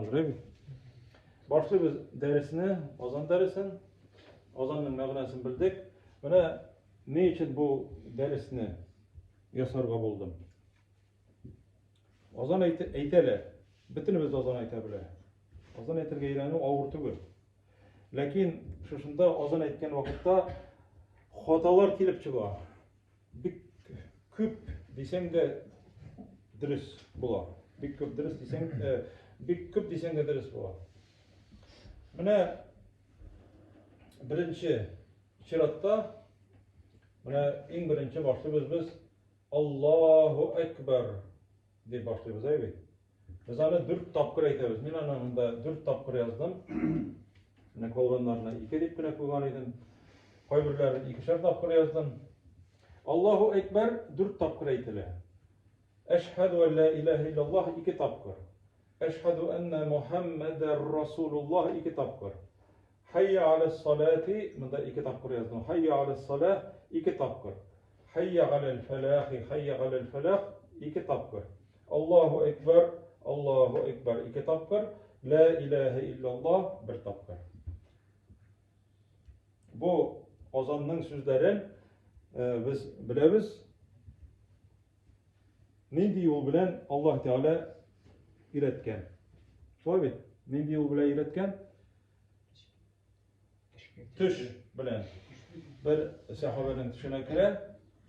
Шулай бит. Башлыйбыз дәресне, азан дәресен. Азанның мәгънәсен белдек. Менә ни өчен бу дәресне ясарга булдым. Азан әйтә, әйтәләр. Бөтенебез азан әйтә белә. Азан әйтергә өйрәнү авыр түгел. Ләкин шушында азан әйткән вакытта хаталар килеп чыга. Бик күп дисәң дә дөрес була. Бик күп дөрес дисәң, э, бик күп дисәң дә дөрес була. Менә беренче чиратта менә иң беренче башлыйбыз без Аллаһу Әкбәр дип башлыйбыз, әй бит. Без аны дүрт тапкыр әйтәбез. Мин аны монда дүрт тапкыр яздым. Менә калганнарына ике дип кенә куйган идем. Кайберләрен икешәр тапкыр яздым. Аллаһу Әкбәр дүрт тапкыр әйтелә. Әшһәду ан ла илаһа иллаллаһ ике тапкыр. Әшһәду анна Мухаммадар Расулуллаһ ике тапкыр. Хәйя аләс салати, монда ике тапкыр яздым. Хәйя аләс салах ике тапкыр. Хәйя галәл фәлахи, хәйя галәл фәлах ике тапкыр. Аллаһу әкбәр, Аллаһу әкбәр ике тапкыр. Ла илаһа иллаллаһ бер тапкыр. Бу азанның сүзләрен э, без беләбез. Нинди юл белән Аллаһ Тәгалә өйрәткән? Шулай бит? Нинди юл белән өйрәткән? Төш белән. Бер сәхабәнең төшенә керә,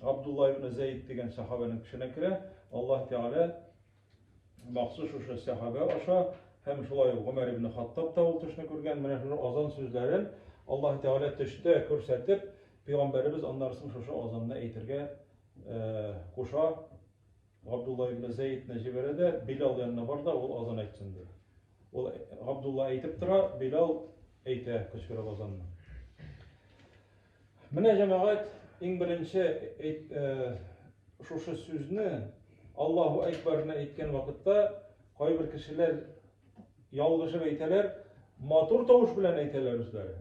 Абдулла ибн Зәйд дигән сәхабәнең төшенә керә. Аллаһ Тәгалә махсус шушы сәхабә аша һәм шулай ук Гомәр ибн Хаттаб та ул төшне күргән. Менә шушы азан сүзләрен Аллаһ Тәгалә төштә күрсәтеп, пәйгамбәребез аннары соң шушы азанны әйтергә куша. Габдулла ибн Зәйдне җибәрә дә, Билал янына бар да, ул азан әйтсен ди. Ул Габдулла әйтеп тора, Билал әйтә кычкырып азанны. Менә җәмәгать иң беренче шушы сүзне Аллаһу Әкбәрне әйткән вакытта кайбер кешеләр ялгышып әйтәләр, матур тавыш белән әйтәләр үзләре.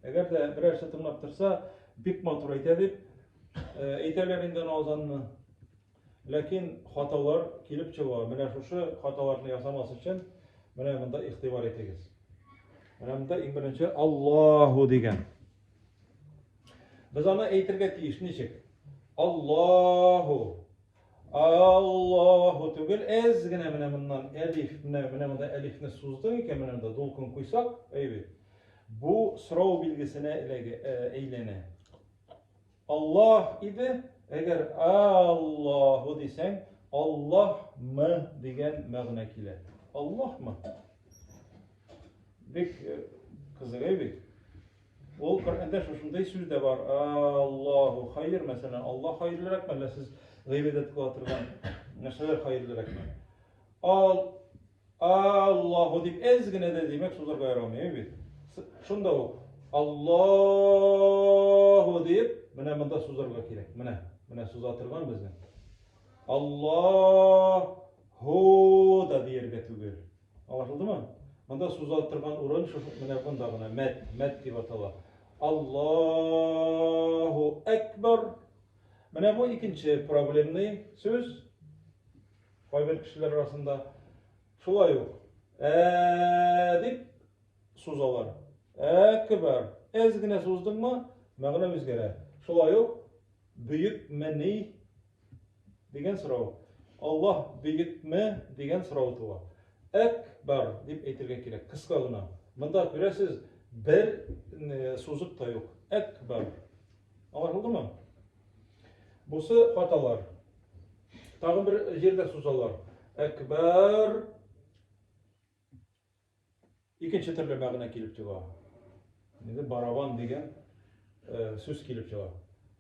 Әгәр дә берәрсе тыңлап торса, бик матур әйтә дип э, әйтәләр инде аны азанны. Ләкин хаталар килеп чыга. Менә шушы хаталарны ясамас өчен менә монда игътибар итегез. Менә монда иң беренче Аллаһу дигән. Без аны әйтергә тиеш ничек? Аллаһу. Аллаһу түгел, әз генә менә моннан әлиф, менә менә монда әлифне суздың икән, менә монда дулкын куйсак, әй бит. Бу сорау билгесенә эләгә, э, әйләнә. Аллаһ иде, әгәр Аллаһу дисәң, Аллаһмы дигән мәгънә килә. Аллаһмы? Бик э, кызык әй бит. Ул Коръәндә шушындый сүз дә бар. Аллаһу хайр, мәсәлән, Аллаһ хәерлерәкме, әллә сез гыйбадәт кыла торган нәрсәләр хәерлерәкме? Ал Аллаһу дип әз генә дә димәк сузарга ярамый, бит. Шунда ук Аллаһу дип менә монда сузарга кирәк. Менә, менә суза торган безнең. Аллаһу да дияргә түгел. Аңлашылдымы? Монда суза торган урын шушы менә монда гына мәд, мәд дип атала. Аллаһу әкбар. Менә бу икенче проблемный сүз. Кайбер кешеләр арасында шулай ук ә дип сузалар. Әкбар. Әз генә суздыңмы, мәгънә үзгәрә. Шулай ук бөек мени Дигән сорау. Аллаһ бөекме дигән сорау туа. Әкбар дип әйтергә кирәк, кыска гына. Монда күрәсез, бер э, сузык та юк. Әкбар. Аңлашылдымы? Бусы хаталар. Тагын бер җирдә сузалар. Әкбар Икенче төрле мәгънә килеп чыга. Инде барабан дигән э, сүз килеп чыга.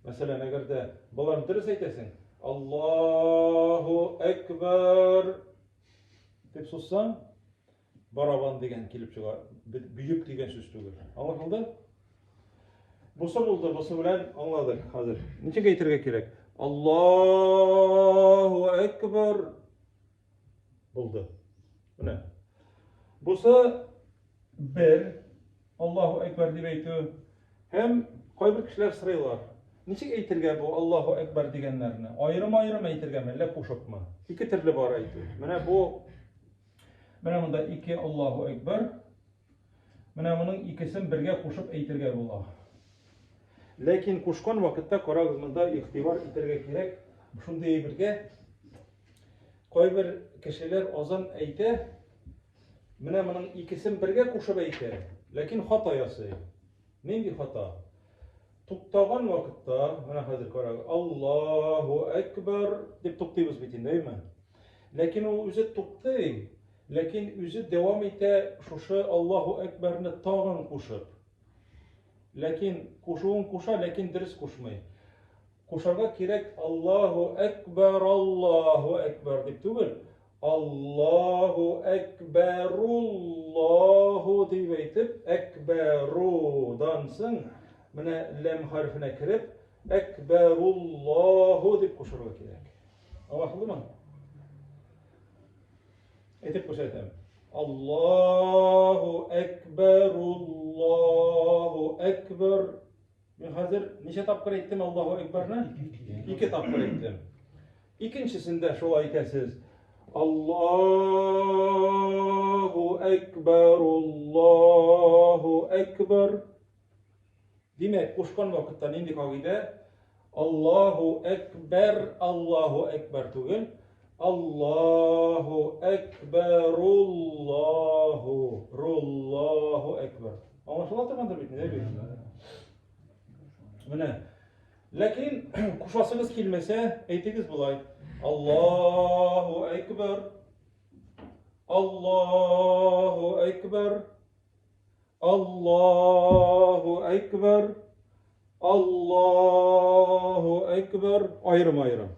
Мәсәлән, әгәр дә боларны дөрес әйтәсең, Аллаһу әкбәр дип сузсаң, барабан дигән килеп чыга. Бөек дигән сүз түгел. Аңлашылды? Бусы булды, бусы белән аңладык хәзер. Ничек әйтергә кирәк? Аллаһу әкбәр Булды. Менә. Бусы бер Аллаһу әкбәр дип әйтү. Һәм кайбер кешеләр сорыйлар. Ничек әйтергә бу Аллаһу әкбәр дигәннәрне? Аерым-аерым әйтергәме, әллә кушыпмы? Ике төрле бар әйтү. Менә бу. Менә монда ике Аллаһу Әкбәр. Менә моның икесен бергә кушып әйтергә була. Ләкин кушкан вакытта карагыз, монда игътибар итәргә кирәк. Шундый әйбергә кайбер кешеләр азан әйтә, менә моның икесен бергә кушып әйтә, ләкин хата ясый. Нинди хата? Туктаган вакытта, менә хәзер карагыз, Аллаһу әкбәр дип туктыйбыз бит инде, әйме? Ләкин ул үзе туктый, ләкин үзе дәвам итә шушы Аллаһу әкбәрне тагын кушып. Ләкин кушуын куша, ләкин дөрес кушмый. Кушарга кирәк Аллаһу әкбәр, Аллаһу әкбәр дип түгел, Аллаһу әкбәруллаһу дип әйтеп, әкбәрудан соң менә ләм хәрефенә кереп, әкбәруллаһу дип кушарга кирәк. Аңлашылдымы? Әйтеп күрсәтәм. Аллаһу әкбәруллаһу әкбәр. Мин хәзер ничә тапкыр әйттем Аллаһу әкбәрне? Ике тапкыр әйттем. Икенчесендә шулай әйтәсез. Аллаһу әкбәр, Аллаһу әкбәр. Димәк, кушкан вакытта нинди кагыйдә? Аллаһу әкбәр, Аллаһу әкбәр түгел. Аллаһу әкбәр, Аллаһу, Аллаһу әкбәр. Аңлашыла торгандыр бит, не бит? Менә Ләкин кушасыгыз килмәсә, әйтегез болай. Аллаһу әкбәр. Аллаһу әкбәр. Аллаһу әкбәр. Аллаһу әкбәр. Аерым-аерым.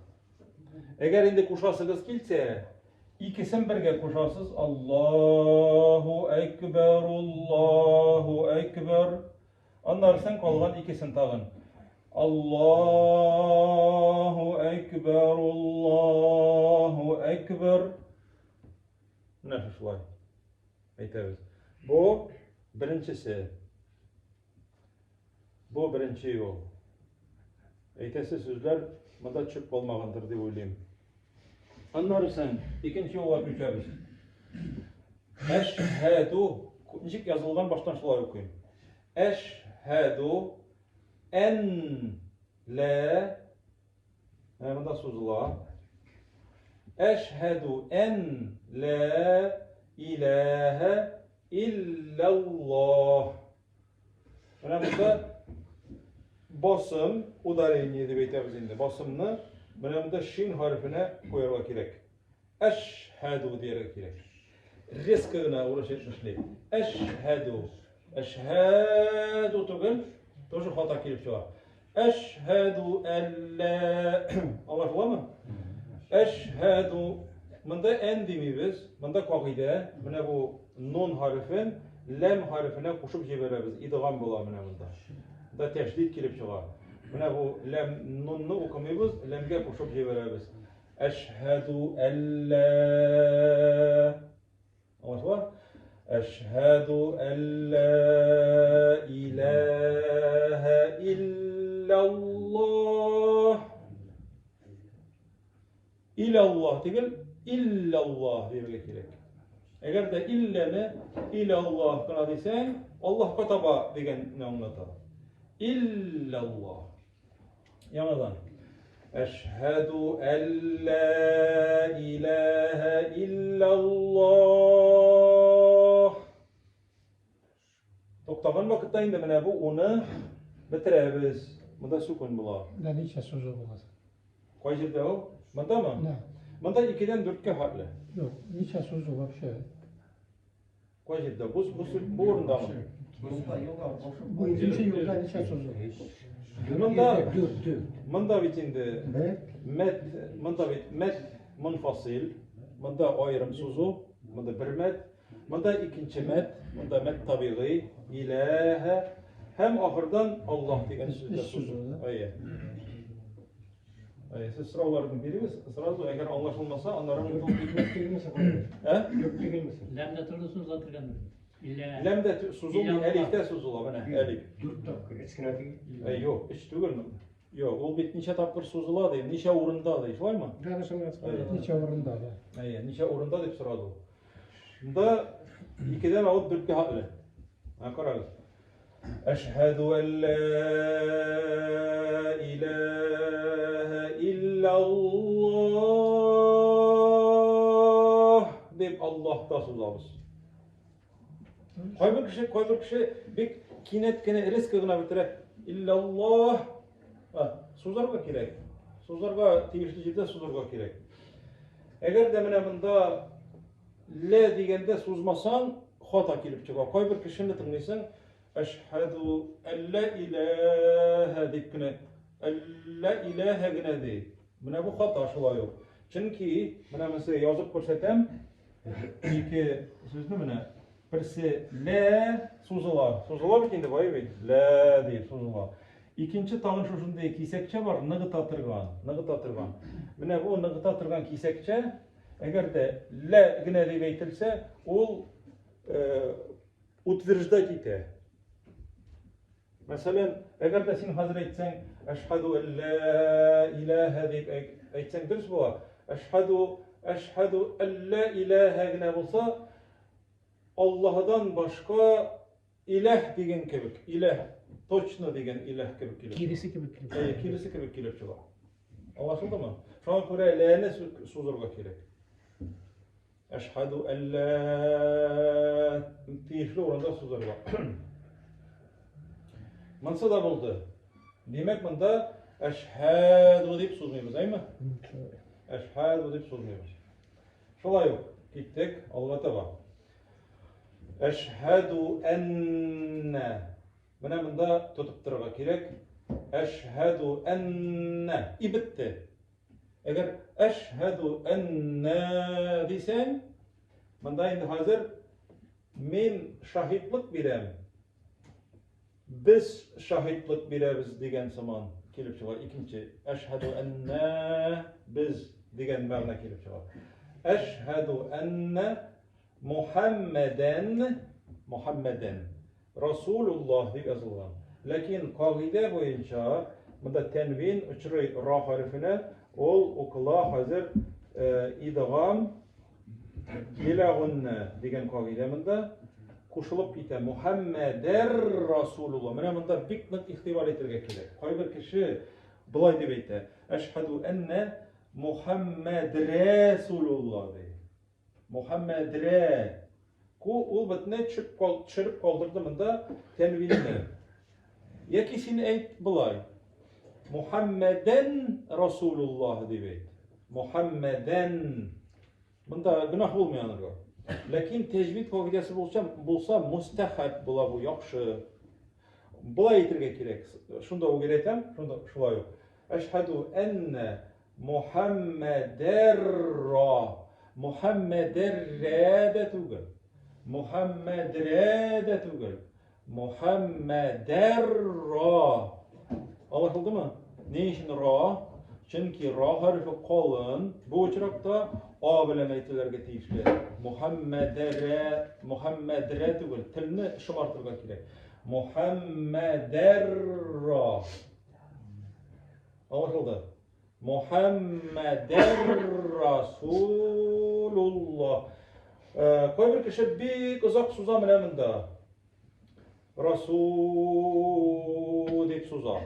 Әгәр инде кушасыгыз килсә, икесен бергә кушасыз. Аллаһу әкбәр, Аллаһу әкбәр. Аннары соң калган икесен тагын. Аллаһу әкбәр, Аллаһу әкбәр. Менә шулай әйтәбез. Бу беренчесе. Бу беренче юл. Әйтәсе сүзләр монда төшеп калмагандыр дип уйлыйм. Аннары соң икенче юлга күчәбез. Әшһәду ничек язылган баштан шулай укыйм. Әшһәду ән лә Менә монда сузыла. Әшһәду ән лә иләһә илляллаһ. Менә монда басым, ударение дип әйтәбез инде. Басымны менә монда шин хәрефенә куярга кирәк. Әшһәду дияргә кирәк. Резко гына урысча әйтмешли. Әшһәду. Әшһәду түгел, тоже хата килеп чыга. Әшһәду әллә. Аңлашыламы? Әшһәду. Монда ән димибез, монда кагыйдә. Менә бу нун хәрефен ләм хәрефенә кушып җибәрәбез. Идгам була менә монда. Монда тәшдид килеп чыга. Менә бу ләм нунны укымыйбыз, ләмгә кушып җибәрәбез. Әшһәду әллә. Аңлашыла? Әшһәду әллә иләһә илляллаһ. Иляллаһ түгел, илляллаһ дияргә кирәк. Әгәр дә илләне иляллаһ кына дисәң, Аллаһка таба дигәнне аңлата. Илляллаһ. Яңадан. Әшһәду әллә иләһә илляллаһ. Туктаган вакытта инде менә бу уны бетерәбез. Монда сүкүн була. Менә ничә сүзе була? Кай җирдә ул? Мондамы? Да. Монда 2-дән 4-кә хәтле. Юк, ничә сүзе вообще? Кай җирдә? Бу бу бу урындамы? Бу икенче юлда ничә сүзе? Монда монда бит инде мәт, монда бит мәт мунфасил, монда аерым сузу, монда бер мәт, монда икенче мәт, монда мәт табигый, иләһә һәм ахырдан Аллаһ дигән сүздә сузу. Әйе. Әйе, сез сорауларны бирегез, сразу, әгәр аңлашылмаса, аннары онытылып китмәс. Ә? Ләм дә төрле сузыла торган. Илә. Ләм дә сузылмый, әлифтә сузыла, менә, әлиф. Дүрт тапкыр, өч кенә түгел. Ә, юк, өч түгел монда. Юк, ул бит ничә тапкыр сузыла ди, ничә урында ди, шулаймы? Ничә урында, да. Әйе, ничә урында дип сорады ул. Монда икедән алып дүрткә хәтле. Менә карагыз. Әшһәдү әллә иләһә илляллаһ дип Аллаһта сузабыз. Кайбер кеше, кайбер кеше бик кинәт кенә резко гына бетерә. Илляллаһ. Сузарга кирәк. Сузарга тиешле җирдә сузарга кирәк. Әгәр дә менә монда лә дигәндә сузмасаң, хата килеп чыга. Кайбер кешене тыңлыйсың, әшһәду әллә иләһә дип кенә, әллә иләһә генә ди. Менә бу хата шулай ук. Чөнки менә мин сезгә язып күрсәтәм, ике сүзне менә берсе лә сузыла. Сузыла бит инде, бай бит. Лә дип сузыла. Икенче тагын шушындый кисәкчә бар, ныгыта торган, ныгыта торган. Менә бу ныгыта торган кисәкчә, әгәр дә лә генә дип әйтелсә, ул э, утверждать итә. Мәсәлән, әгәр дә син хәзер әйтсәң, әшһәду әллә иләһә дип әйтсәң дөрес була. Әшһәду, әшһәду әллә иләһә генә булса, Аллаһыдан башка Иләһ дигән кебек, иләһ, точно дигән иләһ кебек килеп. Киресе кебек килеп чыга. Әйе, киресе кебек килеп чыга. Аңлашылдымы? Шуңа күрә ләне сузырга кирәк. Әшһәду әллә тиешле урында сузырга. Монсы да булды. Димәк, монда әшһәду дип сузмыйбыз, әйме? Әшһәду дип сузмыйбыз. Шулай ук киттек алга таба. Әшһәду әннә. Менә монда тотып торырга кирәк. Әшһәду әннә. И бетте. Әгәр әшһәду әннә дисәң, монда инде хәзер мин шаһитлык бирәм. Без шаһитлык бирәбез дигән сыман килеп чыга. Икенче, әшһәду әннә без дигән мәгънә килеп чыга. Әшһәду әннә Мухаммәдән, Мухаммәдән Расулуллаһ дип язылган. Ләкин кагыйдә буенча монда тәнвин очрый ра хәрефенә, ул укыла хәзер э, идгам билагунна дигән кагыйдә монда кушылып китә. Мухаммәдәр Расулуллаһ. Менә монда бик нык игътибар итәргә кирәк. Кайбер кеше болай дип әйтә: Әшһәду әннә Мухаммәдрәсулуллаһ ди. Мухаммәдрә. Ку ул бөтенләй төшеп кал, төшереп калдырды монда тәнвинне. Яки син әйт болай. Мухаммәдән Расулуллаһ дип әйт. Мухаммәдән. Монда гөнаһ булмый анарга. Ләкин тәҗвид кагыйдәсе булса, булса мустахаб була бу, яхшы. Болай әйтергә кирәк. Шунда ук әйтәм, шунда шулай ук. Әшһәду әннә Мухәммәдәрра. Мухәммәдәррә дә түгел. Мухәммәдрә дә түгел. Мухәммәдәрра. Аңлашылдымы? Ни өчен ра? Чөнки ра хәрефе калын. Бу очракта а белән әйтелергә тиешле. Мухәммәдәрә, мухәммәдрә түгел. Телне шомартырга кирәк. Мухәммәдәрра. Аңлашылды. Мухаммәдәр Расулуллаһ. Э, кайбер кеше бик озак суза менә монда. Расул дип суза.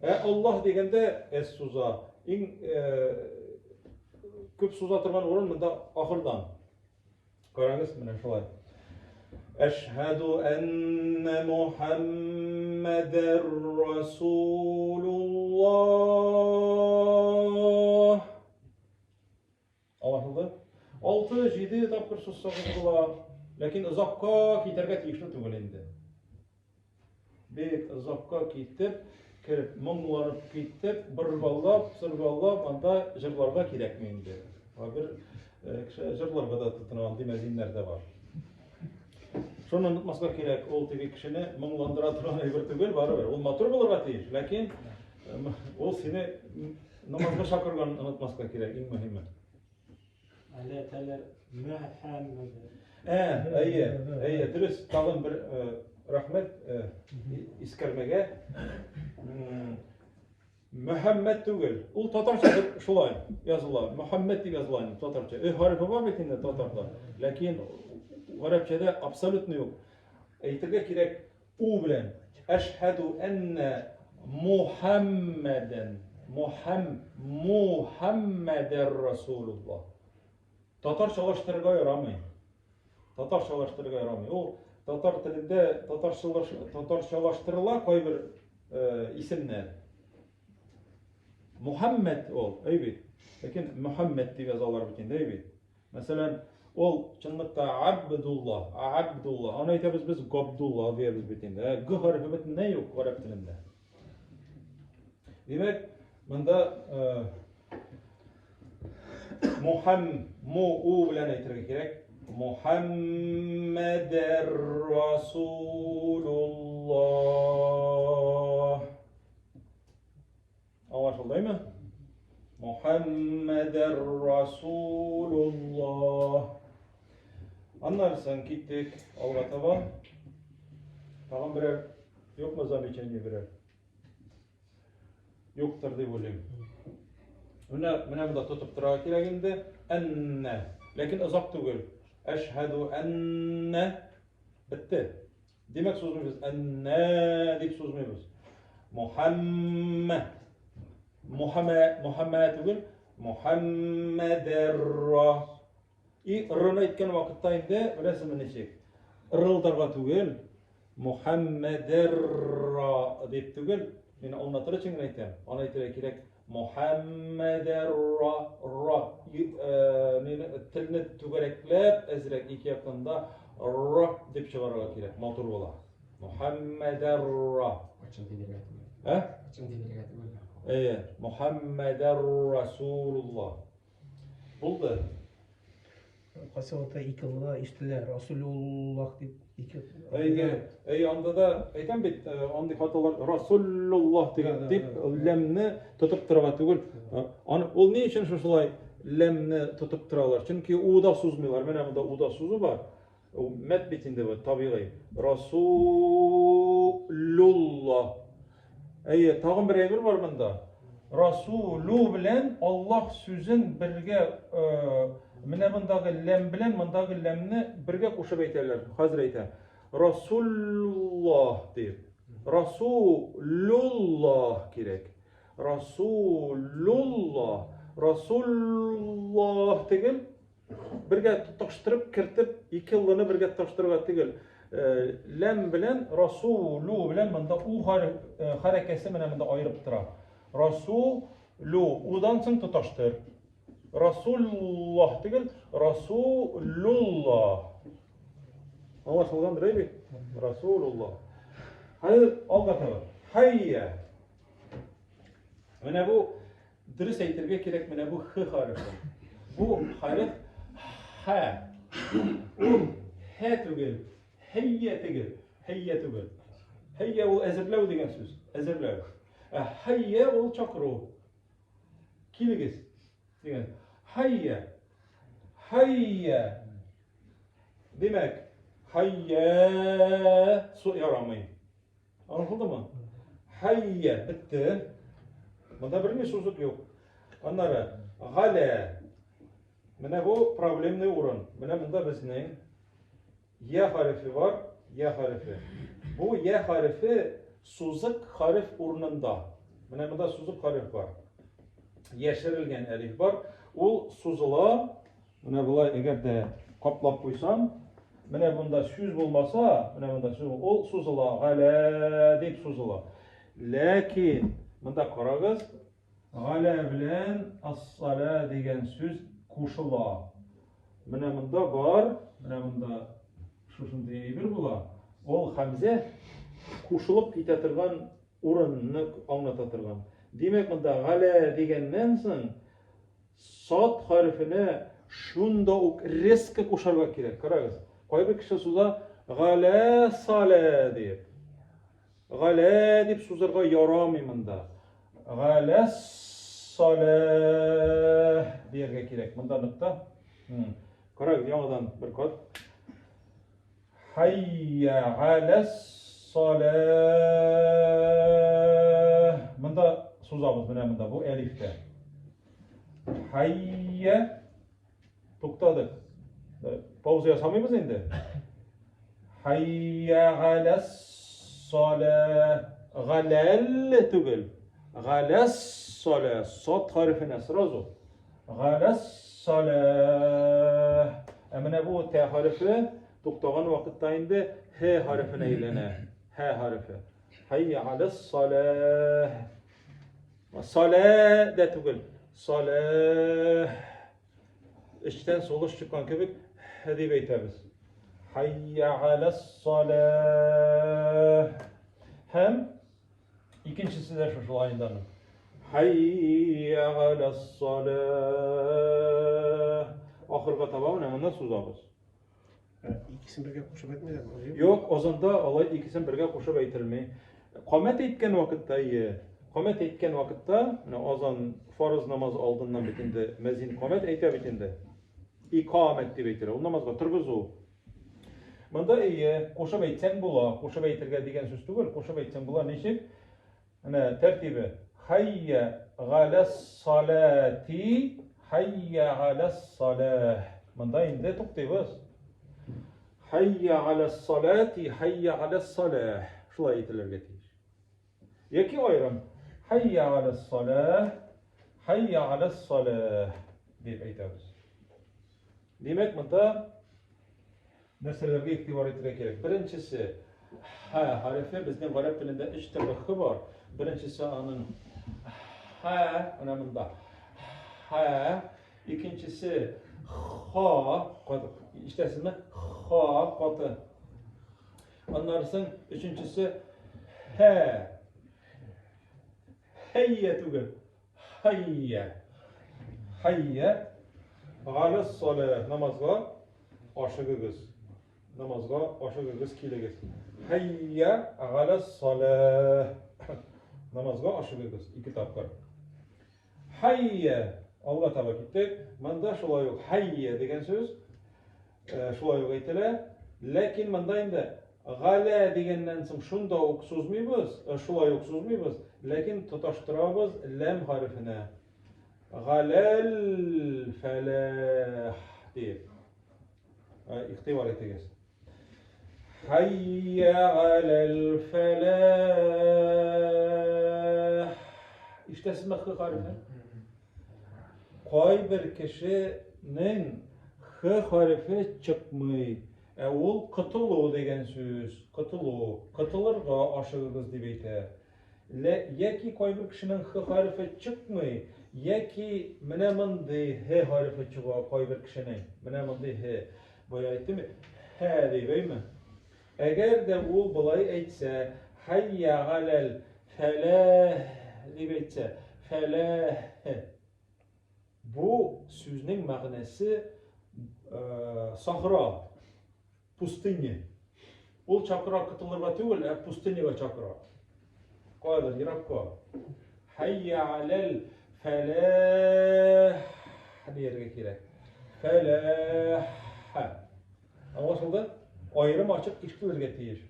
Ә Аллаһ дигәндә эс суза. Иң э, күп суза торган урын монда ахырдан. Карагыз, менә шулай. Әшһәду әннә Мухаммәдәр Расулуллаһ. Аңлашылды? 6-7 тапкыр сузсагыз була, ләкин озакка китәргә тиешле түгел инде. Бик озакка китеп, кереп, моңланып китеп, боргалап, сыргалап, анда җырларга кирәкми инде. Бер э, кеше җырларга да тотына, андый мәзиннәр дә бар. Шуны онытмаска кирәк, ул теге кешене моңландыра торган әйбер түгел, барыбер. Ул матур булырга тиеш, ләкин э, ул сине намазга чакырганын онытмаска кирәк, иң мөһиме. Әле әйтәләр Мөхәммәд. Ә, әйе, әйе, дөрес. Тагын бер э, рәхмәт э, искәрмәгә. Мөхәммәд түгел. Ул татарча шулай языла. Мөхәммәд дип языла инде татарча. Э хәрефе бар бит инде татарда. Ләкин гарәпчәдә абсолютно юк. Әйтергә кирәк у белән. Әшһәду әннә Мухаммәдән. Мухам Мухаммәдәр Расулуллаһ. Татарчалаштырырга ярамый. Татарчалаштырырга ярамый. Ул татар телендә татарчалаш, татарчалаштырыла кайбер э, исемнәр. Мухаммед ул, әй бит. Ләкин Мухаммед дип язалар бит инде, әй бит. Мәсәлән, ул чынлыкта Абдулла, Абдулла. Аны әйтәбез без Габдулла диябез бит инде. Ә Г хәрефе бөтенләй юк гарәп телендә. Димәк, монда э, Мухам, му, у белән әйтергә кирәк. Мухаммәдәр Расулуллах. Аңлашылдымы? Мухаммәдәр Расулуллах. Аннан соң киттек алга таба. Тагын берәр юкмы замечание берәр? Юктыр дип уйлыйм. Менә менә монда тотып торырга кирәк инде. Әннә. Ләкин озак түгел. Әшһәду әннә. Бетте. Димәк, сузмыйбыз. Әннә дип сузмыйбыз. Мухаммә. Мухаммә, Мухаммә түгел. Мухаммәдәрра. И р-ны әйткән вакытта инде, беләсезме ничек? Ырылдарга түгел, Мухаммәдәрра дип түгел, мин аңлатыр өчен генә әйтәм. Аны әйтергә кирәк Мухаммәдәрра, ра. Телне түгәрәкләп, әзрәк ике яктан да ра дип чыгарырга кирәк, матур була. Мухаммәдәрра. Ачын тидерергә түгел. Ә? Ачын тидерергә түгел. Әйе, Мухаммәдәр Расулуллаһ. Булды. Кайсы вакытта ике лла ишетелә, Расулуллах дип ике. Әйе, әйе, анда да әйтәм бит, э, андый хаталар Расулуллах дигән дип ләмне тотып торырга түгел. Э, аны ул ни өчен шушылай ләмне тотып торалар? Чөнки уда сузмыйлар. Менә монда уда сузу бар. Мәт бит инде бу, табигый. Расулулла. Әйе, тагын бер әйбер бар монда. Расулу белән Аллаһ сүзен бергә э, менә мондагы ләм белән мондагы ләмне бергә кушып әйтәләр. Хәзер әйтә. Расуллах дип. Расулуллах кирәк. Расулуллах. Расуллах түгел, Бергә тоташтырып кертеп, ике лны бергә тоташтырырга түгел. Э, ләм белән расулу белән монда у э, хәрәкәсе менә монда аерып тора. Расулу удан соң тоташтыр. Расуллах түгел, Расулуллах. Аңлашылгандыр, әйе бит? Расулуллах. Хәзер алга таба. Хайя. Менә бу Дөрес әйтергә кирәк, менә бу х хәрефе. Бу хәреф х. Ул һә түгел, һәйя түгел, һәйя түгел. Һәйя ул әзерләү дигән сүз, әзерләү. Ә һәйя ул чакыру. Килегез дигән. Һәйя. Һәйя. Димәк, һәйя су ярамый. Аңлашылдымы? Хәйя бетте. Монда берни сузык юк. Аннары галә. Менә бу проблемный урын. Менә монда безнең я хәрефе бар, я хәрефе. Бу я хәрефе сузык хәреф урынында. Менә монда сузык хәреф бар. Яшерелгән әлиф бар. Ул сузыла. Менә болай әгәр дә каплап куйсам, менә монда сүз булмаса, менә монда сүз, ул сузыла, галә дип сузыла. Ләкин монда карагыз, галә белән ас-сала дигән сүз кушыла. Менә монда бар, менә монда шушындый әйбер була. Ул хәмзә кушылып китә торган урынны аңлата торган. Димәк, монда галә дигәннән соң Сад хәрефенә шунда ук резко кушарга кирәк. Карагыз, кайбер кеше суза галә салә дип. Галә дип сузарга ярамый монда. Галә салә дияргә кирәк. Монда нокта. Карагыз, яңадан бер кат. Хәйя галәс салә. Монда сузабыз менә монда бу әлифтә. Хайя туктадык. Пауза ясамыйбыз инде. Хайя галәс салә. Галәл түгел. Галәс салә. Сот хәрефенә сразу. Галәс салә. Ә менә бу тә хәрефе туктаган вакытта инде һ хәрефенә әйләнә. Һ хәрефе. Хайя галәс салә. Салә дә түгел. Салә. Эчтән сулыш чыккан кебек һ дип әйтәбез. Хайя галәс салә. Һәм икенчесе дә шушылай инде аның. Хайя галәс салә. Ахырга таба менә монда сузабыз. Икесен бергә кушып әйтмиләрме? Юк, азанда алай икесен бергә кушып әйтелми. Камәт әйткән вакытта ие. Камәт әйткән вакытта, менә азан фарыз намазы алдыннан бит инде мәзин камәт әйтә бит инде. Икамәт дип әйтелә. Ул намазга торгызу. Монда ие, кушып әйтсәң була. Кушып әйтергә дигән сүз түгел, кушып әйтсәң була. Ничек? Менә тәртибе. Хайя галәс салати, хайя галәс салах. Монда инде туктыйбыз. Хайя галәс салати, хайя галәс салах. Шулай әйтелергә тиеш. Яки аерым. Хайя галәс салах, хайя галәс салах дип әйтәбез. Димәк, монда Нәрсәләргә игътибар итәргә кирәк? Беренчесе, һә хәрефе, безнең гарәп телендә өч төрле х бар. Беренчесе аның һә, менә монда. Һә, икенчесе ха, каты, ишетәсезме? Ха, каты. Аннары соң өченчесе һә. Һәйя түгел. Хайя. Хайя. Галәс салә намазга ашыгыгыз. Намазга ашыгыгыз килегез. Хайя галәс салә. Намазга ашыгыгыз ике тапкыр. Хайя. Алга таба киттек. Монда шулай ук хайя дигән сүз шулай ук әйтелә. Ләкин монда инде галә дигәннән соң шунда ук сузмыйбыз, шулай ук сузмыйбыз, ләкин тоташтырабыз ләм хәрефенә. Галәл фәләх дип. Игътибар итегез. Хәйя галәл фәләх. Ишетәсезме х хәрефен? Кайбер кешенең х хәрефе чыкмый. Ә ул котылу дигән сүз, котылу, котылырга ашыгыгыз дип әйтә. Лә, яки кайбер кешенең х хәрефе чыкмый, яки менә мондый һ хәрефе чыга кайбер кешенең. Менә мондый һ. Бая әйттем бит, һә дип, әйме? Әгәр дә ул болай әйтсә, хәйя галәл фәләһ дип әйтсә, фәләһ. Бу сүзнең мәгънәсе сахра, пустыня. Ул чакыра котылырга түгел, ә пустыняга чакыра. Кайдыр, еракка. Хәйя аләл фәләх дияргә кирәк. Фәләх. Аңлашылды? Аерым ачык ишетелергә тиеш.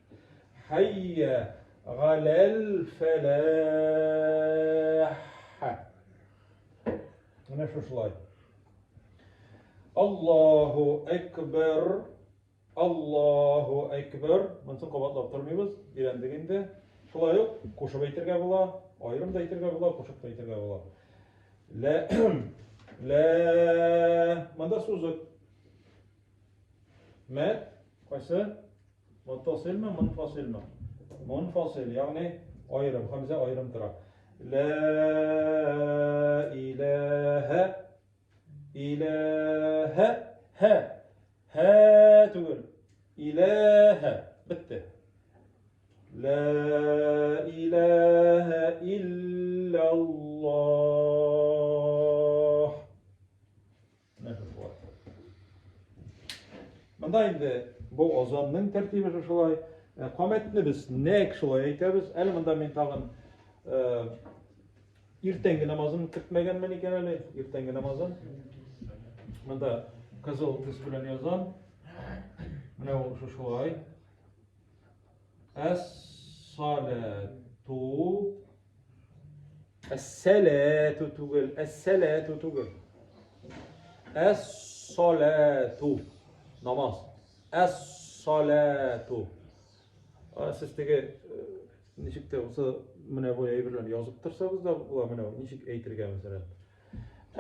Хәйя галәл фәләх. Менә шушылай. Аллаһу әкбәр. Аллаһу әкбәр. Монысын кабатлап тормыйбыз, өйрәндек инде. Шулай ук кушып әйтергә була, аерым да әйтергә була, кушып та әйтергә була. Лә лә монда сузык. Мәд кайсы? Муттасилме, мунфасилме? Мунфасил, ягъни аерым, хәмзә аерым тора. Ла илаһа илаһа һә һә түгел. Илаһа бетте. Ла илаһа иллаллаһ. Менә шушылай. Монда инде бу азанның тәртибе шушылай. Э, камәтне без нәк шулай әйтәбез. Әле монда мин тагын э, иртәнге намазын кертмәгәнмен икән әле, иртәнге намазын. Монда кызыл төс белән язам. Менә ул шушылай. Әс-салату. Әссәләтү түгел, әссәләтү түгел. Әс-салату. Намаз. Әс-салату. Сез теге ничек тә булса менә бу әйберләрне язып торсагыз да була, менә ничек әйтергә мәсәлән.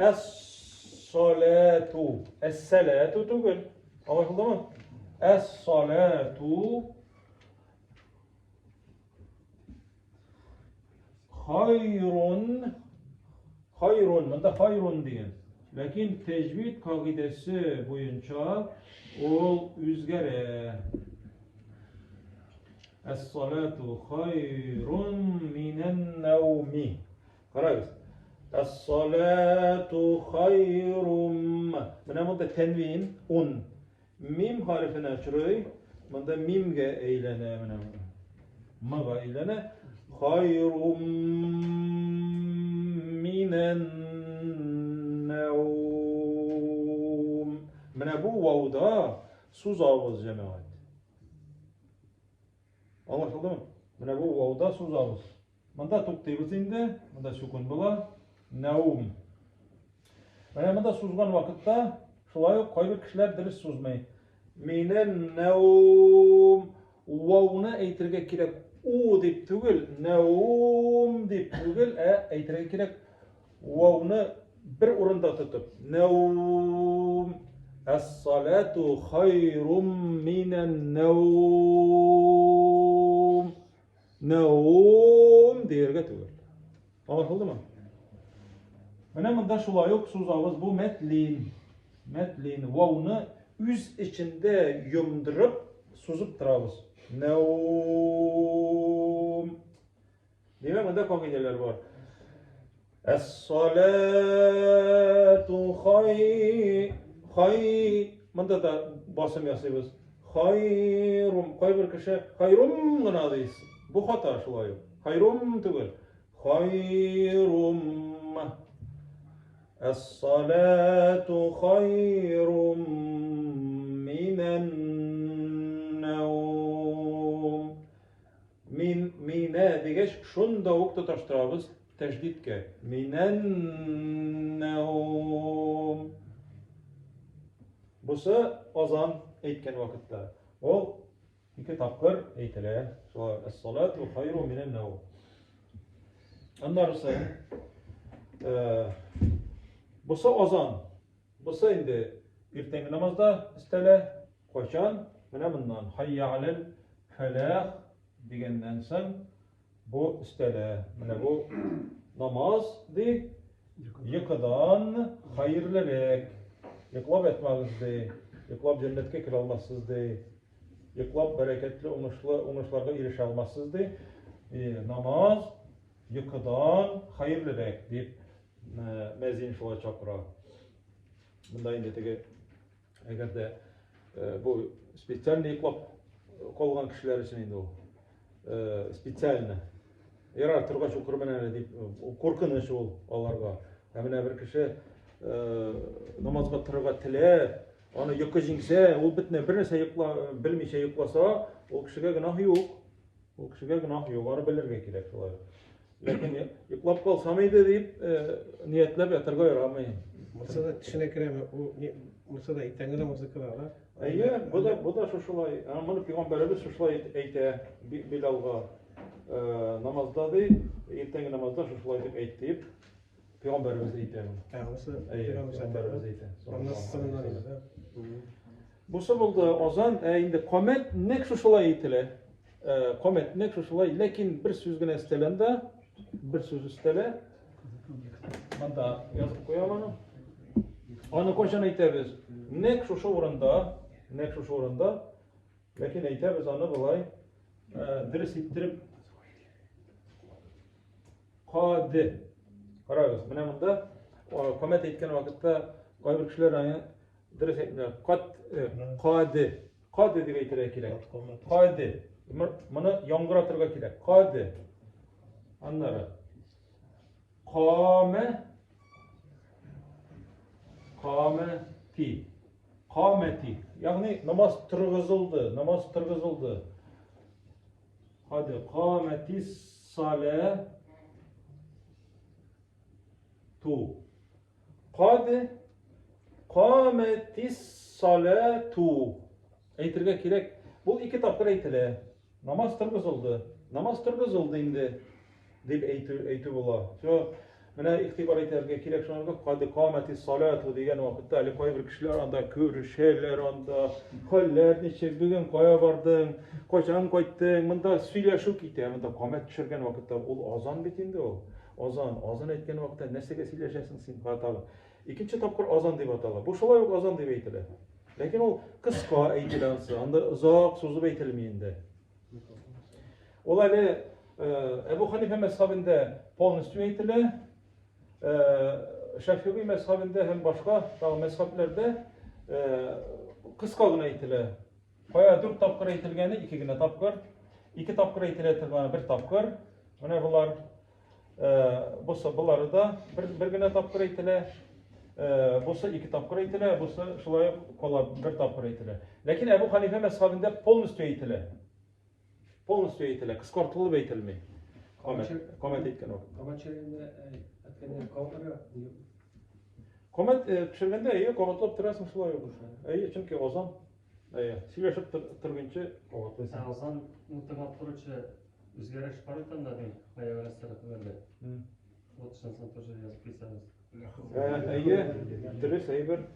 Әс-салату. Әс-салату түгел. Аңлашылдымы? Әс-салату Хайрун, хайрун, монда хайрун дигән. Ләкин тәҗвид кагыйдәсе буенча ул үзгәрә. Әс-салату хайрун минән науми. Карагыз. Әс-салату хайрум. Менә монда тәнвин, ун. Мим хәрефенә очрый, монда мимгә әйләнә менә. Мга әйләнә. Хайрум минән наум. Менә бу вауда сузабыз, җәмәгать. Аңлашылдымы? Менә бу вауда сузабыз. Монда туктыйбыз инде, монда сүкүн була. Нәүм. Менә монда сузган вакытта шулай ук кайбер кешеләр дөрес сузмый. Мине нәүм вауны әйтергә кирәк у дип түгел, нәүм дип түгел, ә әйтергә кирәк вауны бер урында тотып. Нәүм Әс-салату хайрум минән нәүм. Нәүм дияргә түгел. Аңлашылдымы? Менә монда шулай ук сузабыз бу мәтлин. Мәтлин вауны үз эчендә йомдырып сузып торабыз. Нәүм. Димәк, монда кагыйдәләр бар. Әс-салату хай хай монда да басым ясыйбыз. Хайрум кайбер кеше хайрум гына ди. Бу хата шулай ук. Хайрум түгел. Хайрум. Әс-салату хайрум минән наум. Мин, минә дигәч, шунда ук тоташтырабыз тәҗдидкә. Минән наум. Бусы азан әйткән вакытта. Ул ике тапкыр әйтелә. Шулай, әс-салату хайру минән наум. Аннарысы, э, бусы азан. Бусы инде иртәнге намазда өстәлә. Кайчан? Менә моннан. Хайя алел фәлах дигәннән соң бу өстәлә. Менә бу намаз ди, йокыдан хәерлерәк. Йоклап ятмагыз ди. Йоклап җәннәткә керә алмассыз ди. Йоклап бәрәкәтле, уңышлы уңышларга ирешә алмассыз ди. Намаз йокыдан хәерлерәк дип мәзин шулай чакыра. Монда инде теге әгәр дә бу специально йоклап калган кешеләр өчен инде ул специально. Ярар, торгач укырмын әле дип куркыныч ул аларга. Ә менә бер кеше намазга торырга теләп, аны йокы җиңсә, ул бөтенләй бер нәрсә йокла, белмичә йокласа, ул кешегә гөнаһ юк. Ул кешегә гөнаһ юк, аны белергә кирәк шулай. Ләкин йоклап калсам иде дип ниятләп ятырга ярамый. Монысы да төшенә керәме? Ул монысы да иртәнге намазны кыла, да? Әйе, бу да бу да шушылай. Моны пәйгамбәребез шушылай әйтә Билалга. Намазда ди, иртәнге намазда шушылай дип әйт дип пәйгамбәребез әйтә. Ә, монысы пәйгамбәребез әйтә. Аннан соңыннан инде, да? Бусы булды азан, ә инде камәт нәкъ шушылай әйтелә. Камәт нәкъ шушылай, ләкин бер сүз генә өстәлә анда, бер сүз өстәлә. Монда язып куям аны. Аны кайчан әйтәбез? Нәкъ шушы урында, нәкъ шушы урында. Ләкин әйтәбез аны болай, дөрес иттереп Кад. Карагыз, менә монда камәт әйткән вакытта кайбер кешеләр аны дөрес әйтмиләр. Кат, кад. Кад дип әйтергә кирәк. Кад. Моны яңгыратырга кирәк. Кад. Аннары каме камәти. Камәти. Ягъни намаз торгызылды, намаз торгызылды. Кад камәтис салә. Ту. Кад каматис салату. Әйтергә кирәк. Бу ике тапкыр әйтелә. Намаз торгызылды. Намаз торгызылды инде дип әйтү, әйтү була. Шо менә игътибар итәргә кирәк шуңарга кад каматис салату дигән вакытта әле кайбер кешеләр анда күрешәләр анда. Хәлләр ничек, бүген кая бардың, кайчан кайттың? Монда сөйләшү китә. Монда камәт төшергән вакытта ул азан бит инде ул. Азан, азан әйткән вакытта нәрсәгә сөйләшәсең син тагы? Икенче тапкыр азан дип атала. Бу шулай ук азан дип әйтелә. Ләкин ул кыска әйтелә ансы, анда озак сузып әйтелми инде. Ул әле Әбу Ханифа мәзхәбендә полностью әйтелә. Шәфигый мәзхәбендә һәм башка тагы мәзхәбләрдә кыска гына әйтелә. Кая дүрт тапкыр әйтелгәне ике генә тапкыр, ике тапкыр әйтелә торганы бер тапкыр. Менә болар бусы болары да бер, бер генә тапкыр әйтелә. Бусы ике тапкыр әйтелә, бусы шулай ук кала бер тапкыр әйтелә. Ләкин Әбу Ханифа мәзхәбендә полностью әйтелә. Полностью әйтелә, кыскартылып әйтелми. Камәт, камәт әйткән вакыт. Камәт төшергәндә, әйткәндә калдыра. Камәт төшергәндә, әйе, кабатлап торасың шулай ук. Әйе, чөнки азан. Әйе, сөйләшеп торгынчы кабатлыйсың. Ә азан тыңлап торучы үзгәреш бар бит анда, ди, хәйя галәссәләтүләрдә. Вот шунысын тоже язып куйсагыз. Әйе, дөрес әйбер.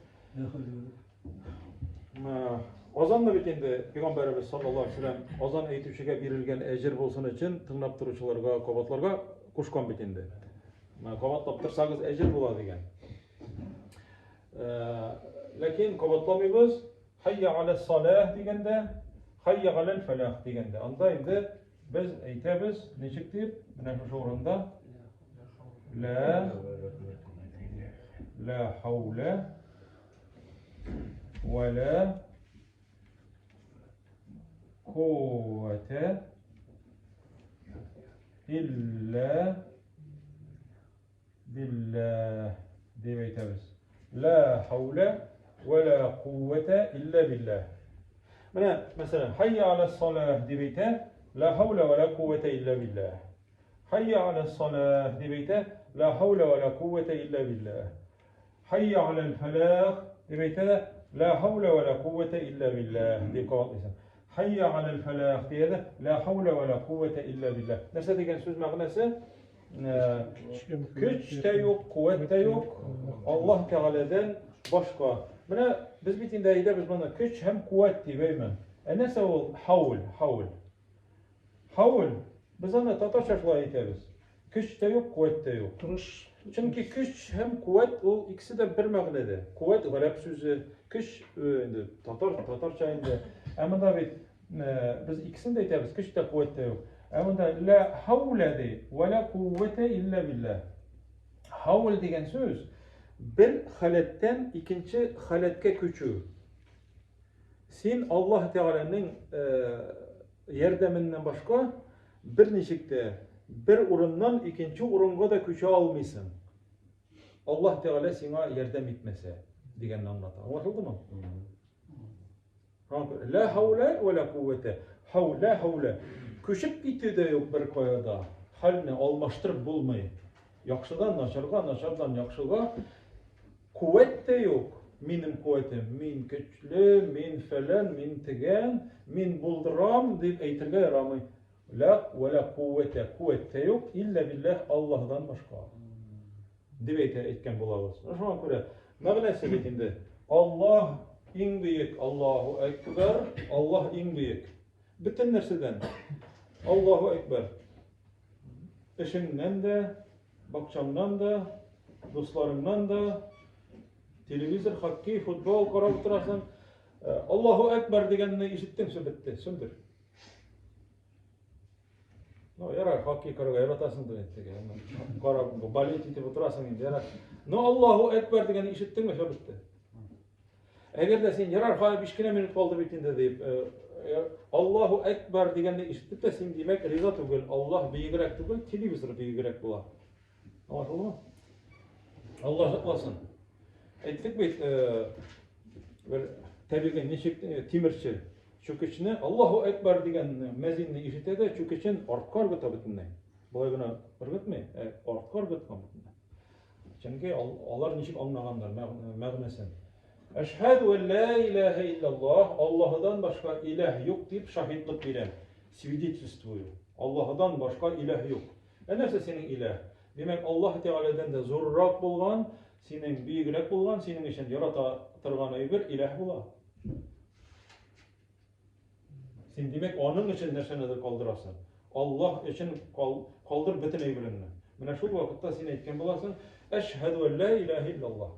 Азанны бит инде Пәйгамбәребез саллаллаһу алейһи вәсәлләм азан әйтүчегә бирелгән әҗер булсын өчен тыңлап торучыларга кабатларга кушкан бит инде. Кабатлап торсагыз әҗер була дигән. Ләкин кабатламыйбыз. Хайя аля салах дигәндә, хайя аля фәлах дигәндә. Анда инде без әйтәбез, ничек дип, менә шушы урында ла ла хауля ва ла куввата илля Билләһ дип әйтәбез. Ла хәүлә вә ла куввәтә илля билләһ. Менә, мәсәлән, хайя аля салах дип әйтә, ла хәүлә вә ла куввәтә илля билләһ. Хайя аля салах дип әйтә, ла хәүлә вә ла куввәтә илля билләһ. Хайя аля фәлах дип әйтә дә, ла хәүлә вә ла куввәтә илля билләһ дип кабатлыйсың. Хайя аля фәлах дия дә, ла хәүлә вә ла куввәтә илля билләһ. Нәрсә дигән сүз мәгънәсе? Көч тә юк, куәт тә юк, Аллаһ Тәгаләдән башка. Менә без бит инде әйтәбез моны көч һәм куәт дип, әйме? Ә нәрсә ул хаул, хаул? Хаул, без аны татарча шулай әйтәбез. Көч тә юк, куәт тә юк. Тырыш. Чөнки көч һәм куәт ул икесе дә бер мәгънәдә. Куәт гарәп сүзе, көч инде татар, татарча инде. Ә монда бит без икесен дә әйтәбез, көч тә куәт тә юк. Ә монда ла хауля ди, ва ла куввәтә илля билләһ. Хаул дигән сүз бер халәттән икенче халәткә күчү. Син Аллаһ Тәгаләнең ярдәменнән башка берничек тә бер урыннан икенче урынга да күчә алмыйсың. Аллаһ Тәгалә сиңа ярдәм итмәсә дигәнне аңлата. Аңлашылдымы? Ла хауля ва ла куввәтә. Хауля хауля. Күчеп китү дә юк бер кая да. Хәлне алмаштырып булмый. Яхшыдан начарга, начардан яхшыга. Куәт тә юк. Минем куәтем, мин көчле, мин фәлән, мин тегән, мин булдырам дип әйтергә ярамый. Ла вә ла куввәтә, куәт тә юк, илля билләһ, Аллаһдан башка. Дип әйтә, әйткән булабыз. Шуңа күрә мәгънәсе бит инде Аллаһ иң бөек, Аллаһу әкбәр, Аллаһ иң бөек. Бөтен нәрсәдән Аллаһу әкбәр. Эшеңнән дә, бакчаңнан да, дусларыңнан да, телевизор, хоккей, футбол карап утырасың. Аллаһу әкбәр дигәнне ишеттең, все бетте, сүндер. Ну, ярар, хоккей карарга яратасыңдыр инде теге. Карап, болеть итеп утырасың инде, ярар. Но Аллаһу әкбәр дигәнне ишеттеңме, все бетте. Әгәр дә син ярар, хәзер 5 кенә минут калды бит инде дип, Аллаһу әкбәр дигәнне ишетеп тә син димәк риза түгел, Аллаһ бөегрәк түгел, телевизор бөегрәк була. Аңлашылдымы? Аллаһ сакласын. Әйттек бит, бер табигый ничек тимерче чүкечне Аллаһу әкбәр дигән мәзинне ишетә дә чүкечен артка ыргыта бөтенләй. Болай гына ыргытмый, ә артка ыргыткан бөтенләй. Чөнки алар ничек аңлаганнар мәгънәсен. Әшһәду ан ла илаһа иллаллаһ, Аллаһыдан башка илаһ юк дип шаһитлык бирәм. Свидетельствую. Аллаһыдан башка илаһ юк. Ә нәрсә синең илаһ? Димәк, Аллаһ Тәгаләдән дә зуррак булган, синең бөегрәк булган, синең өчен ярата торган әйбер илаһ була. Син, димәк, аның өчен нәрсәнедер калдырасың. Аллаһ өчен кал, калдыр бөтен әйбереңне. Менә шул вакытта син әйткән буласың, Әшһәду ан ла илаһа иллаллаһ.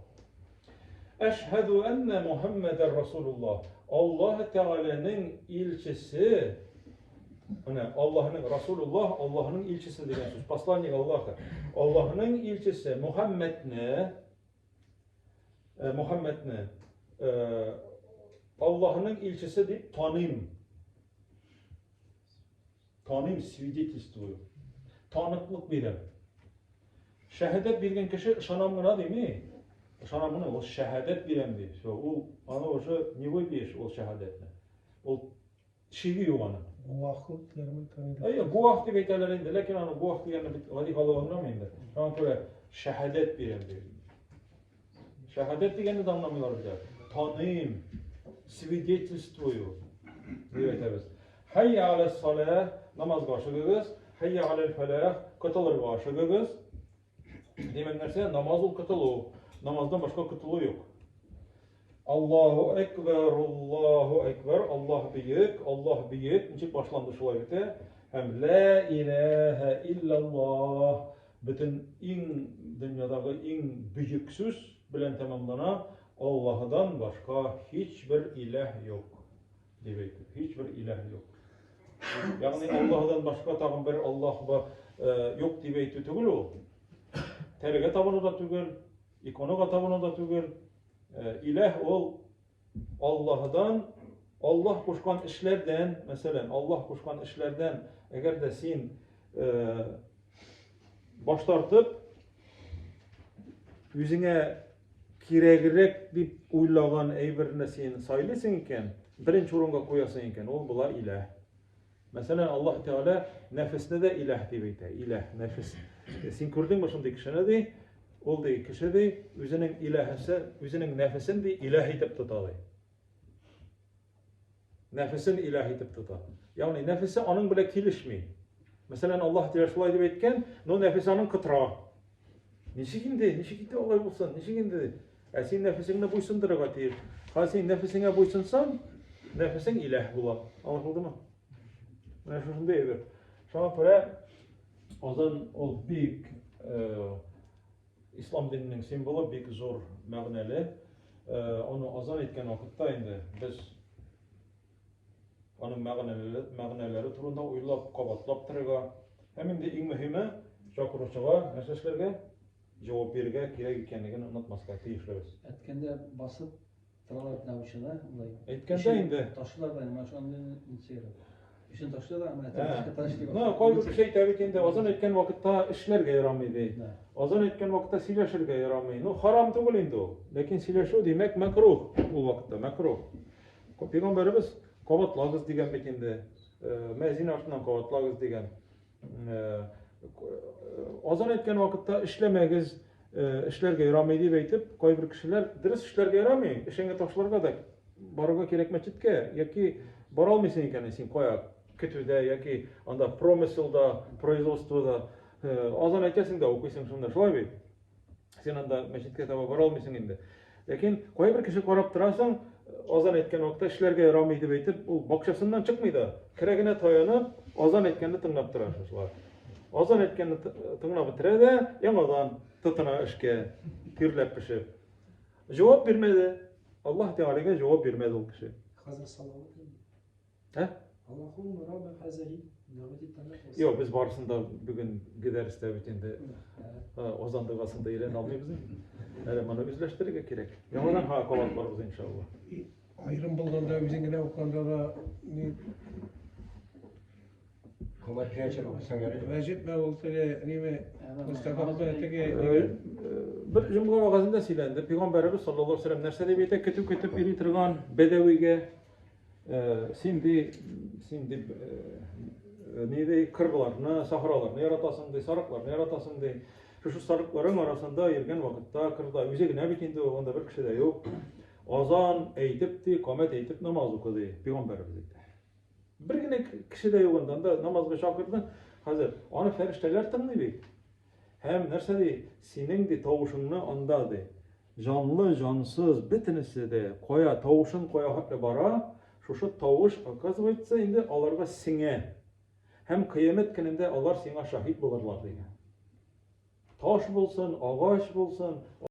Әшһәду әннә Мухаммәдәр Расулуллаһ. Аллаһ Тәгаләнең илчесе, менә Аллаһның Расулуллаһ, Аллаһның илчесе дигән сүз, посланник Аллаһа. Аллаһның илчесе Мухаммәдне Э, Мөхәммәдне э, Аллаһының илчесе дип таныйм. Таныйм, свидетельствую. Таныклык бирәм. Шәһадәт биргән кеше ышанам гына дими. Ышанам гына, ул шәһадәт бирәм ди. Все, ул аны уже не выбьешь ул шәһадәтне. Ул Шиге юк аның. Гуаһлык диләрме таныйдыр. Әйе, гуаһ дип әйтәләр инде, ләкин аны гуаһ дигәнне бит гади халык аңламый инде. Шуңа күрә шәһадәт бирәм ди. Шәһадәт дигәнне дә аңламыйлар бит. Таныйм, свидетельствую дип әйтәбез. Хәйя аля салах, намазга ашыгыгыз, хәйя аля фәлах, котылырга ашыгыгыз. Димәк нәрсә? Намаз ул котылу. Намаздан башка котылу юк. Аллаһу әкбәр, Аллаһу әкбәр, Аллаһ бөек, Аллаһ бөек. Ничек башланды шулай бетә. Һәм лә иләһә иллаллаһ бөтен иң дөньядагы иң бөек сүз белән тәмамлана. Аллаһыдан башка һичбер иләһ юк. Дип әйтеп, һичбер иләһ юк. Ягъни Аллаһыдан башка тагын бер Аллаһ бар, э, юк дип әйтү түгел ул. Тәрегә табыну да түгел, иконага табыну да түгел. Э, иләһ ул Аллаһыдан, Аллаһ кушкан эшләрдән, мәсәлән, Аллаһ кушкан эшләрдән, әгәр дә син э, баш тартып, үзеңә кирәгрәк дип уйлаган әйберне син сайлыйсың икән, беренче урынга куясың икән, ул була иләһ. Мәсәлән, Аллаһ Тәгалә нәфесне дә иләһ дип әйтә. Иләһ, нәфес. Син күрдеңме шундый кешене ди? Ул ди, кеше ди, үзенең иләһесе, үзенең нәфесен ди, иләһ итеп тота ди. Нәфесен иләһ итеп тота. Ягъни нәфесе аның белән килешми. Мәсәлән, Аллаһ Тәгалә шулай дип әйткән, но нәфесе аның кытыра. Ничек инде? Ничек инде алай булсын? Ничек инде? Ә син нәфесеңне буйсындырырга тиеш. Хәзер син нәфесеңә буйсынсаң, нәфесең иләһ була. Аңлашылдымы? Менә шушындый әйбер. Шуңа күрә азан ул бик э, ислам диненең символы, бик зур мәгънәле. Э, аны азан әйткән вакытта инде без аның мәгънәләре, мәгънәләре турында уйлап, кабатлап торырга һәм инде иң мөһиме чакыручыга нәрсә эшләргә? Җавап бирергә кирәк икәнлеген онытмаска тиешлебез. Әйткәндә басып торалар научыда, болай. Әйткәндә инде. Ташлар да, менә шуны инициировал. Эшен ташлыйлар, менә ташлый. Ну, кайбер кеше әйтә бит инде, азан әйткән вакытта эшләргә ярамый ди. Азан әйткән вакытта сөйләшергә ярамый. Ну, харам түгел инде ул. Ләкин сөйләшү, димәк, мәкрух ул вакытта, мәкрух. Пәйгамбәребез кабатлагыз дигән бит инде. Э, мәзин артыннан кабатлагыз дигән. Э, азан әйткән вакытта эшләмәгез, э, эшләргә ярамый дип әйтеп, кайбер кешеләр дөрес эшләргә ярамый, эшеңне ташларга да барырга кирәк мәчеткә, яки бара алмыйсың икән син кая көтүдә яки анда промыселда, производствода э, азан әйтәсең дә укыйсың шунда, шулай бит? Син анда мәчеткә таба бара алмыйсың инде. Ләкин кайбер кеше карап торасың, азан әйткән вакытта эшләргә ярамый дип әйтеп, ул бакчасыннан чыкмый да, керәгенә таянып, азан әйткәнне тыңлап тора шушылар. Азан әйткәнне тыңлап бетерә дә, яңадан тотына эшкә, тирләп пешеп. Җавап бирмәде. Аллаһ Тәгаләгә җавап бирмәде ул кеше. Хәзер салават инде. Ә? Аллаһумма рабба хазаһи дәгъвати тамма. Юк, без барысын да бүгенге дәрестә бит инде азан догасын да өйрәнә алмыйбыз инде. Әле моны үзләштерергә кирәк. Яңадан ха кабатларбыз иншалла. Аерым булганда, үзең генә укыганда да ни Камәт килгәнчә укысаң ярый. Вәҗибме ул теге ниме мустәхәбме теге Бер җомга вәгазендә сөйләнде. Пәйгамбәребез саллаллаһу алейһи вәсәлләм нәрсә дип әйтә? Көтү көтеп йөри торган бәдәвигә Син ди, син дип ни ди, кырларны, сахраларны яратасың ди, сарыкларны яратасың ди. Шушы сарыкларың арасында йөргән вакытта, кырда, үзе генә бит инде ул, анда бер кеше дә юк. Азан әйтеп ди, камәт әйтеп намаз укы ди, пәйгамбәребез әйтә. Бер генә кеше дә юк анда, анда намазга чакырды. Хәзер аны фәрештәләр тыңлый бит. Һәм нәрсә ди, синең ди тавышыңны анда ди. Җанлы, җансыз, бөтенесе дә кая тавышың кая хәтле бара, шушы тавыш, оказывается, инде аларга сеңә. Һәм кыямәт көнендә алар сиңа шаһит булырлар дигән. Таш булсын, агач булсын.